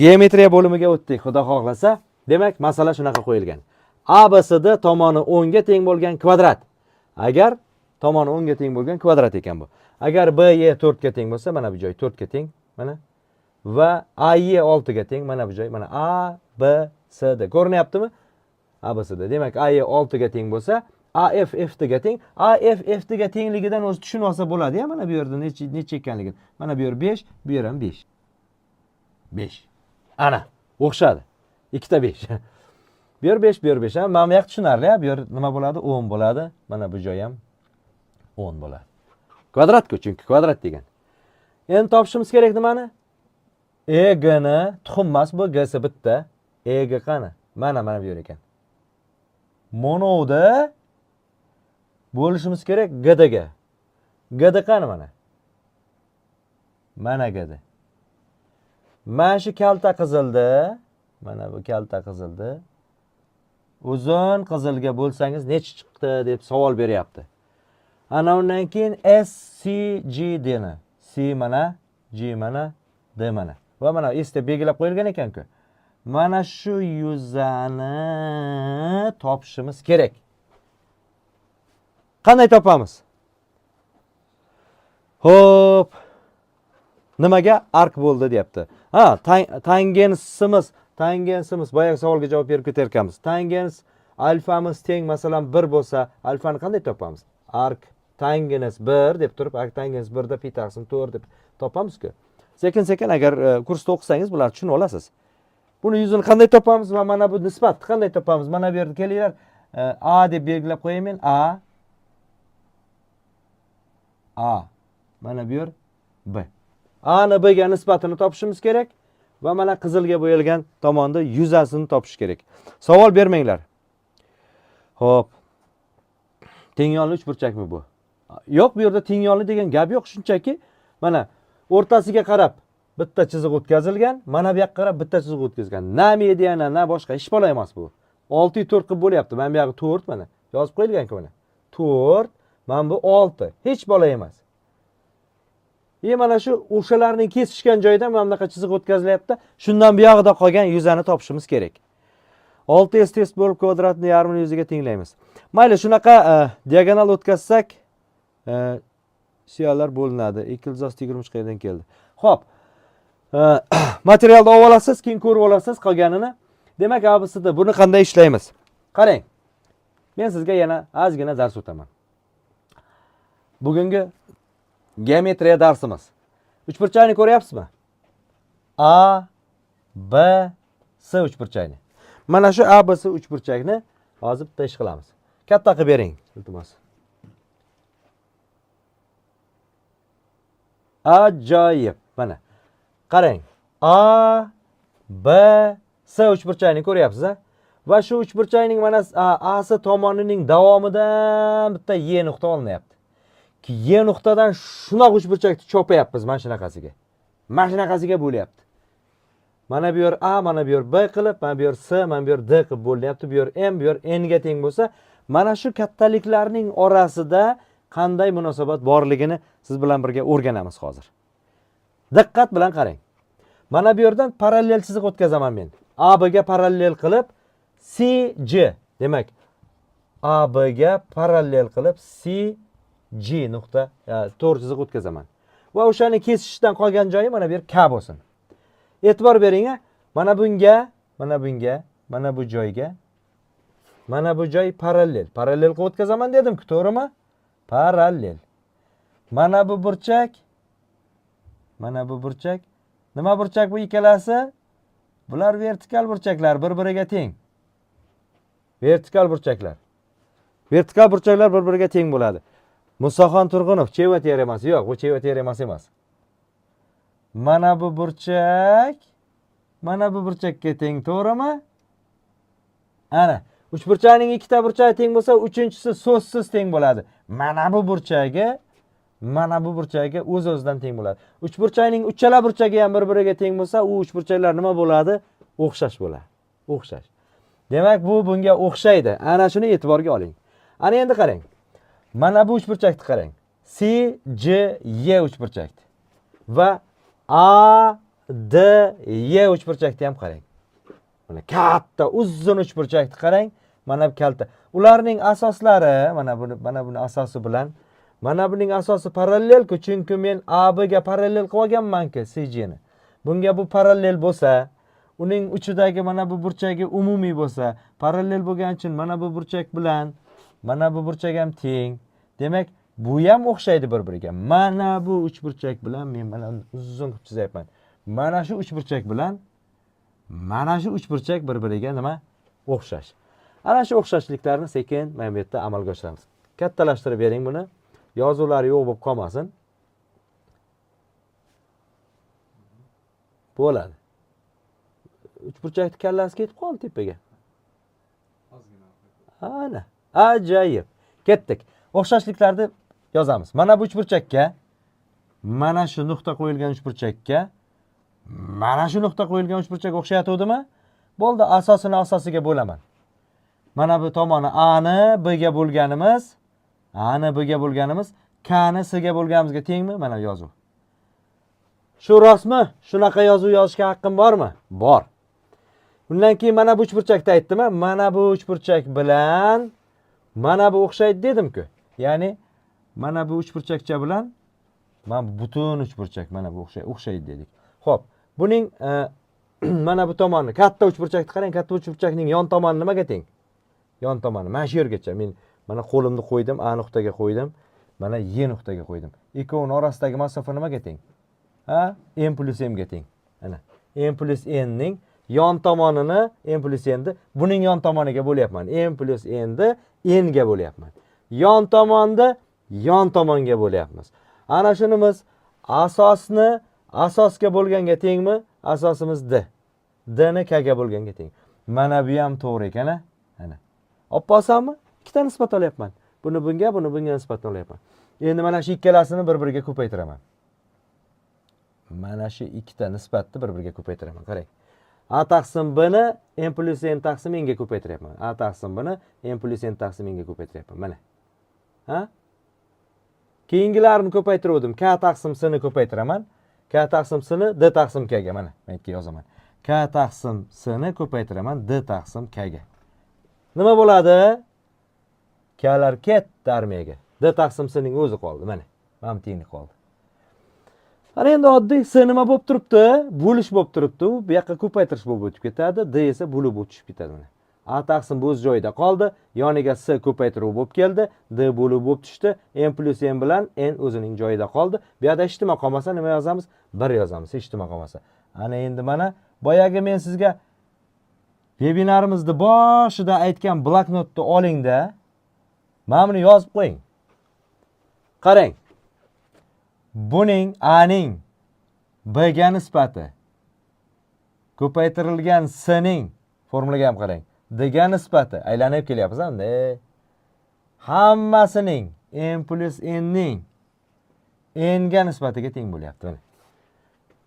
Geometriya bo'limiga o'tdik, xudo xohlasa. Demak, masala shunaqa qo'yilgan. ABCD tomoni 10 ga teng bo'lgan kvadrat. Agar tomoni 10 ga teng bo'lgan kvadrat ekan bu. Agar BE 4 ga teng bo'lsa, mana bu joy 4 ga teng, mana va AE 6 ga teng, mana bu joy, mana A, B, C, D. Ko'rinyaptimi? A, B, C, D. Demak, AE 6 ga teng bo'lsa, AF FD ga teng. AF FD ga tengligidan o'zi tushunib olsa bo'ladi-ya, mana bu yerda necha ekanligini. Mana bu yer 5, bu yer ham 5. 5. Ana, o'xshadi. Ikkita 5. Bu yer 5, bu yer 5. Ha, mana bu yoq tushunarli, bu yer nima bo'ladi? 10 bo'ladi. Mana bu joy ham 10 bo'ladi. Kvadrat-ku, chunki kvadrat degan. Endi topishimiz kerak nimani? EG ni tuxum emas bu, G si bitta. EG qani? Mana bu yer ekan. Monovda bo'lishimiz kerak GD ga. GD qani mana? Mana GD. Mana shu kalta qizildi. Mana bu kalta qizildi. Uzun qizilga bo'lsangiz necha chiqdi deb savol beryapti. Ana undan keyin S C G D ni. C mana, G mana, D mana. Va mana S deb belgilab qo'yilgan ekan-ku. Mana shu yuzani topishimiz kerak. Qanday topamiz? Xo'p. Nimaga ark bo'ldi deyapti. Ha, tangensimiz boyagi savolga javob berib ketar ekanmiz. Tangens alfamiz teng masalan 1 bo'lsa, alfani qanday topamiz? Ark tangens 1 deb turib, ark tangens 1 da pi taqsim 4 deb topamiz-ku. Sekin-sekin agar kursda o'qisangiz bularni tushunib olasiz. Buni yuzini qanday topamiz va mana bu nisbatni qanday topamiz? Mana bu yerda kelinglar, A deb belgilab qo'yaymen. A A. Mana bu yer B. A ni B ga nisbatini topishimiz kerak va mana qizilga bo'yalgan tomonda yuzasini topish kerak. Savol bermanglar. Xo'p. Tengyonli uchburchakmi bu? Yo'q, bu yerda tengyonli degan gap yo'q, shunchaki mana o'rtasiga qarab bitta chiziq o'tkazilgan, mana bu yoqqa qarab bitta chiziq o'tkazilgan. Na mediana, na boshqa hech bola emas bu. 6 4 qilib bo'lyapti. Mana bu yog'i 4 mana. Yozib qo'yilgan-ku mana. 4, mana bu 6. Hech bola emas. Mana shu o'shalarning kesishgan joyidan mana bunaqa chiziq o'tkazilyapti. Shundan bu yog'ida qolgan yuzani topishimiz kerak. 6 S test bo'lib kvadratni yarmini yuziga tenglaymiz. Mayli, shunaqa diagonal o'tkazsak, siyalar bo'linadi. 2 ildiz osti 23 qayerdan keldi? Xo'p. Materialni olib olasiz, keyin ko'rib olasiz qolganini. Demak, ABCD buni qanday ishlaymiz? Qarang. Men sizga yana ozgina dars o'taman. Bugungi geometriya darsimiz. Uchburchakni ko'ryapsizmi? A, B, S uchburchakni. Mana shu A, B, S uchburchakni hozir bitta ish qilamiz. Katta qilib bering, iltimos. Ajoyib. Mana. Qarang. A, B, S uchburchakni ko'ryapsiz, a? Va shu uchburchakning mana A S tomonining davomidan bitta E nuqta olinyapti. E nuqtadan shunaqa uchburchakni chopayapmiz mana shunaqasiga. Mana shunaqasiga bo'lyapti. Mana bu yer A, mana bu yer B qilib, mana bu yer S, mana bu yer D qilib bo'lyapti. Bu yer M, bu yer N ga teng bo'lsa, mana shu kattaliklarning orasida qanday munosabat borligini siz bilan birga o'rganamiz hozir. Diqqat bilan qarang. Mana bu yerdan parallel chiziq o'tkazaman men. A B ga parallel qilib C G, demak A B ga parallel qilib C G nuqta, to'g'ri chiziq o'tkazaman. Va o'shani kesishdan qolgan joyi mana bu yer K bo'lsin. E'tibor bering-a, mana bunga, mana bunga, mana bu joyga, mana bu joy parallel. Parallel qilib o'tkazaman dedim-ku, to'g'rimi? Parallel. Mana bu burchak, mana bu burchak. Nima burchak bu ikkalasi? Bular vertikal burchaklar, bir-biriga teng. Vertikal burchaklar. Vertikal burchaklar bir-biriga teng bo'ladi. Musoxon Turg'unov Cheva teoremasi yo'q, bu Cheva teoremasi emas. Mana bu burchak, mana bu burchakka teng, to'g'rimi? Ana, uchburchakning ikkita burchagi teng bo'lsa, uchinchisi so'zsiz teng bo'ladi. Mana bu burchagi, mana bu burchagi o'z-o'zidan teng bo'ladi. Uchburchakning uchala burchagi ham bir-biriga teng bo'lsa, u uchburchaklar nima bo'ladi? O'xshash bo'ladi. O'xshash. Demak, bu bunga o'xshaydi. Ana shuni e'tiborga oling. Ana endi qarang. Mana bu uchburchakni qarang. C G E uchburchakni va A D E uchburchakni ham qarang. Mana katta uzun uchburchakni qarang. Mana bu kalta. Ularning asoslari mana buni asosi bilan mana buning asosi parallel-ku, chunki men AB ga parallel qilib olganman-ku CG ni. Bunga bu parallel bo'lsa, uning uchidagi mana bu burchagi umumiy bo'lsa, parallel bo'lgani uchun mana bu burchak bilan mana bu burchak ham teng. Demak, bu ham o'xshaydi bir-biriga. Mana bu uchburchak bilan men mana uzun qilib chizyapman. Mana shu uchburchak bilan mana shu uchburchak bir-biriga nima? O'xshash. Ana shu o'xshashliklarni sekin mana bu yerda amalga oshiramiz. Kattalashtirib bering buni. Yozuvlari yo'q bo'lib qolmasin. Bo'ladi. Uchburchakni kallasi ketib qoldi tepaga. Ozgina. Ana, ajoyib. Ketdik. O'xshashliklarni yozamiz. Mana bu uchburchakka, mana shu nuqta qo'yilgan uchburchakka, mana shu nuqta qo'yilgan uchburchak o'xshayotgandimi? Bo'ldi, asosini asosiga bo'laman. Mana bu tomoni A ni B ga bo'lganimiz, A ni B ga bo'lganimiz K ni S ga bo'lganimizga tengmi? Mana yozuv. Shu rostmi? Shunaqa yozuv yozishga haqqim bormi? Bor. Undan keyin mana bu uchburchakni aytdim-a? Mana bu uchburchak bilan mana bu o'xshaydi dedim-ku. Ya'ni mana bu uchburchakcha bilan mana bu butun uchburchak mana bu o'xshaydi dedik. Xo'p, buning mana bu tomoni katta uchburchakni qarang, katta uchburchakning yon tomoni nimaga teng? Yon tomoni mana shu yergacha. Men mana qo'limni qo'ydim, A nuqtaga qo'ydim, mana E nuqtaga qo'ydim. Ikkovining orasidagi masofa nimaga teng? Ha? M plus M ga teng. Ana M plus N ning yon tomonini M plus N ni buning yon tomoniga bo'lyapman. M plus N ni N ga bo'lyapman. Yon tomonni yon tomonga bo'lyapmiz. Ana shunimiz asosni asosga bo'lganga tengmi? Asosimiz D. D ni K ga bo'lganga teng. Mana bu ham to'g'ri ekan, a? Ana. Olib bosammi? Ikkita nisbat olyapman. Buni bunga, buni bunga nisbat olyapman. Endi mana shu ikkalasini bir-biriga ko'paytiraman. Mana shu ikkita nisbatni bir-biriga ko'paytiraman. Qarang. A taqsim B ni M plus N taqsim N ga ko'paytiryapman. A taqsim B ni M plus N taqsim N ga ko'paytiryapman. Mana. Ha? Keyingilarini ko'paytiruvdim. K taqsim S ni ko'paytiraman. K taqsim S ni D taqsim K ga. Mana, men yerga yozaman. K taqsim S ni ko'paytiraman D taqsim K ga. Nima bo'ladi? Klar ketdi armiyaga. D taqsim S ning o'zi qoldi. Mana. Mana bu tenglik qoldi. Ana endi oddiy S nima bo'lib turibdi? Bo'lish bo'lib turibdi. U bu yoqqa ko'paytirish bo'lib o'tib ketadi. D esa bo'lib o'tishib ketadi mana. A taqsim B o'z joyida qoldi. Yoniga S ko'paytiruv bo'lib keldi. D bo'lib bo'lib tushdi. M plus N bilan N o'zining joyida qoldi. Bu yerda hech nima qolmasa nima yozamiz? 1 yozamiz, hech nima qolmasa. Ana endi mana boyagi men sizga vebinarimizning boshida aytgan bloknotni olingda, mana buni yozib qo'ying. Qarang. Buning A ning B ga nisbati ko'paytirilgan S ning formulaga ham qarang. D ga nisbati aylanib kelyapmiz endi. Hammasining M plus N ning N ga nisbatiga teng bo'lyapti mana.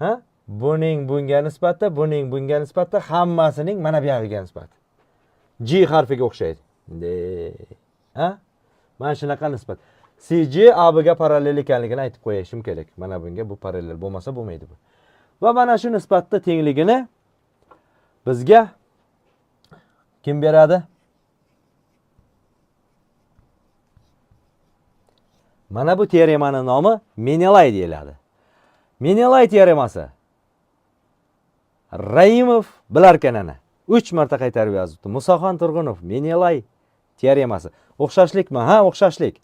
Ha? Buning bunga nisbati, buning bunga nisbati, hammasining mana bu yog'iga nisbati. G harfiga o'xshaydi. De. Ha? Mana shunaqa nisbat. CG AB ga parallel ekanligini aytib qo'yishim kerak. Mana bunga bu parallel bo'lmasa bo'lmaydi bu. Va mana shu nisbatda tengligini bizga kim beradi? Mana bu teoremaning nomi Menelay deyiladi. Menelay teoremasi. Raimov bilarkan ana. 3 marta qaytarib yozibdi. Musoxon Turg'unov Menelay teoremasi. O'xshashlikmi? Ha, o'xshashlik.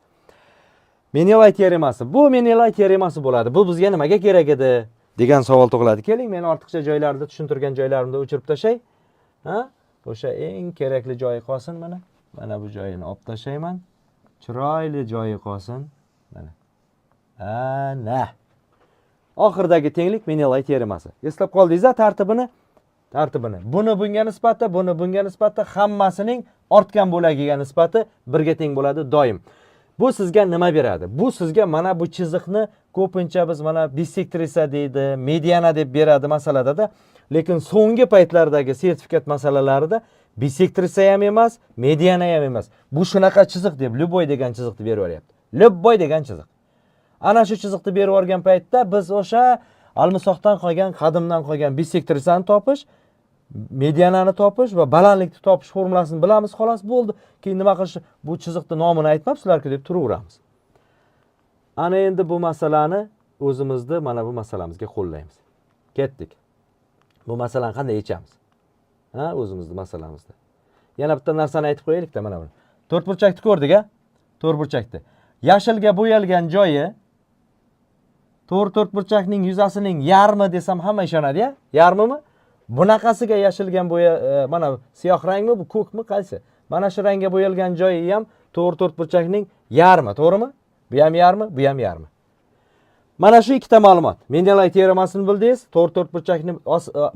Menelay teoremasi. Bu Menelay teoremasi bo'ladi. Bu bizga nimaga kerak edi degan savol tug'iladi. Keling, men ortiqcha joylarni tushuntirgan joylarimni o'chirib tashay. Ha? O'sha eng kerakli joyi qolsin mana. Mana bu joyini olib tashlayman. Chiroyli joyi qolsin. Mana. Ana. Oxiridagi tenglik Menelay teoremasi. Eslab qoldingiz-a tartibini? Tartibini. Buni bunga nisbati, buni bunga nisbati, hammasining ortgan bo'lagiga nisbati birga teng bo'ladi doim. Bu sizga nima beradi? Bu sizga mana bu chiziqni ko'pincha biz mana bisektrisa deydi, mediana deb beradi masaladada. Lekin so'nggi paytlardagi sertifikat masalalarida bisektrisa ham emas, mediana ham emas. Bu shunaqa chiziq deb любой degan chiziqni berib yuboryapti. Любой degan chiziq. Ana shu chiziqni berib yuborgan paytda biz o'sha Almisoqdan qolgan, qadimdan qolgan bissektrisani topish, medianani topish va balandlikni topish formulasini bilamiz, xolos, bo'ldi. Keyin nima qilish, bu chiziqni nomini aytmabsizlarku deb turaveramiz. Ana endi bu masalani o'zimizni mana bu masalamizga qo'llaymiz. Ketdik. Bu masalani qanday yechamiz? Ha, o'zimizni masalamizda. Yana bitta narsani aytib qo'yaylik-da, mana buni. To'rtburchakni ko'rdik, a? To'rtburchakni. Yashilga bo'yalgan joyi to'rt to'rtburchakning yuzasining yarmi desam hamma ishonadi-ya? Yarmimi? Bunaqasiga yashilgan bo'ya, mana siyoh rangmi, bu ko'kmi, qaysi? Mana shu rangga bo'yalgan joyi ham to'rt to'rtburchakning yarmi, to'g'rimi? Bu ham yarmi, bu ham yarmi. Mana shu ikkita ma'lumot. Mendeley teoremasini bildingiz. To'rt to'rtburchakni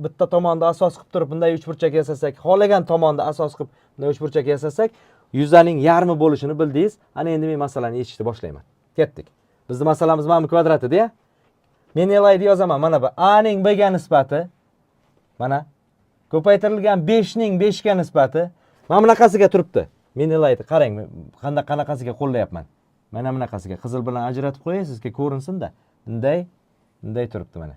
bitta tomonda asos qilib turib bunday uchburchak yasasak, xohlagan tomonda asos qilib bunday uchburchak yasasak, yuzaning yarmi bo'lishini bildingiz. Ana endi men masalani yechishni boshlayman. Ketdik. Bizning masalamiz mana bu kvadrat edi-ya. Mendelayni yozaman. Mana bu A ning B ga nisbati. Mana ko'paytirilgan 5 ning 5 ga nisbati. Mana bunaqasiga turibdi. Mendelayni qarang, qanday qanaqasiga qo'llayapman. Mana bunaqasiga qizil bilan ajratib qo'yay, sizga ko'rinsin-da. Bunday, bunday turibdi mana.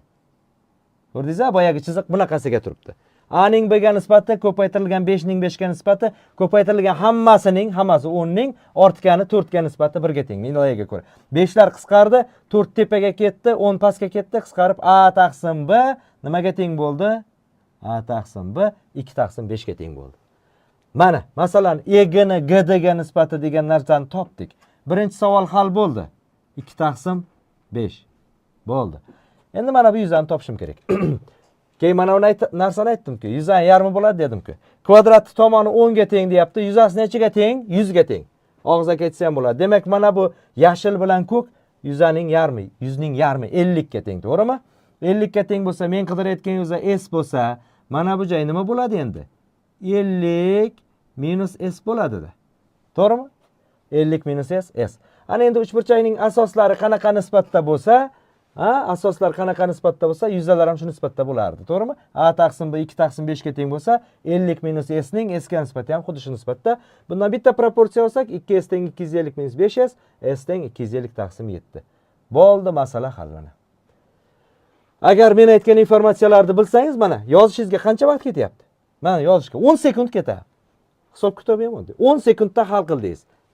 Ko'rdingiz-a? Boyagi chiziq bunaqasiga turibdi. A ning B ga nisbati ko'paytirilgan 5 ning 5 ga nisbati ko'paytirilgan hammasining hammasi 10 ning ortgani 4 ga nisbati 1 ga teng. Mendelayga ko'ra. 5 lar qisqardi, 4 tepaga ketdi, 10 pastga ketdi, qisqarib A taqsim B nimaga teng bo'ldi? A taqsim B 2 taqsim 5 ga teng bo'ldi. Mana, masalan, EG ni GD ga nisbati degan narsani topdik. Birinchi savol hal bo'ldi. 2 taqsim 5 bo'ldi. Endi mana bu yuzani topishim kerak. Keyin mana uni narsani aytdimku, yuzani yarmi bo'ladi dedimku. Kvadratni tomoni 10 ga teng deyapti. Yuzasi nechaga teng? 100 ga teng. Og'zaki aytsa ham bo'ladi. Demak, mana bu yashil bilan ko'k yuzaning yarmi, 100 ning yarmi 50 ga teng, to'g'rimi? 50 ga teng bo'lsa, men qidirayotgan yuza S bo'lsa, mana bu joy nima bo'ladi endi? 50 minus S bo'ladida. To'g'rimi? 50 minus S, S. Ana endi uchburchakning asoslari qanaqa nisbatda bo'lsa, ha, asoslar qanaqa nisbatda bo'lsa, yuzalar ham shu nisbatda bo'lardi, to'g'rimi? A taqsim B 2 taqsim 5 ga teng bo'lsa, 50 minus S ning S ga nisbati ham xuddi shu nisbatda. Bundan bitta proporsiya olsak, 2S teng 250 minus 5S, S teng 250 taqsim 7. Bo'ldi, masala hal mana. Agar men aytgan informatsiyalarni bilsangiz, mana yozishingizga qancha vaqt ketyapti? Mana yozishga 10 sekund ketadi. Hisob kitobi ham 10 sekundda hal qildingiz.